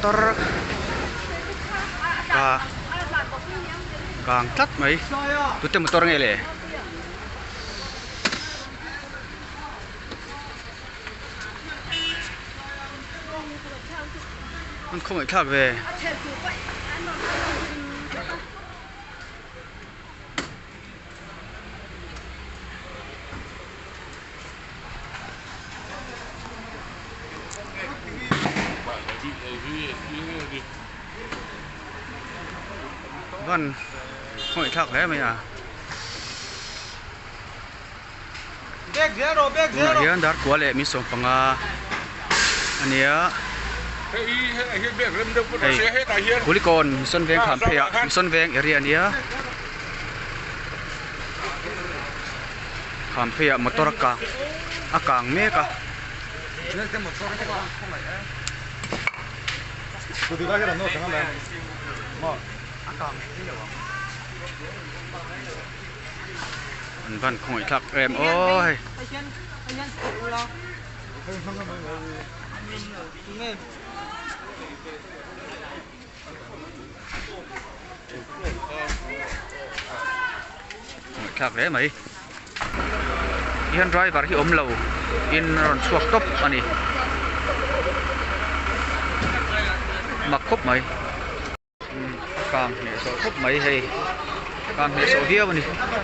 Motor ka kang tlat mai tute motor nge le? An khawngaih thlak ve. Van khawngaih thlak hle mai a. Tunah hian dar kua leh mi sawm panga a nia. Hei Kulikawn Mission Veng kham pheiah Mission Veng area a nia. Kham pheiah motor a kang a kang mek a. An van khawngaih thlak em aw hei. Khawngaih thlak hle mai. Tihian driver hi awm lo in a rawn chhuak tawp a ni. Mak khawp mai. Kang hnehsawh khawp mai hei. Kang hnehsawh viau a ni.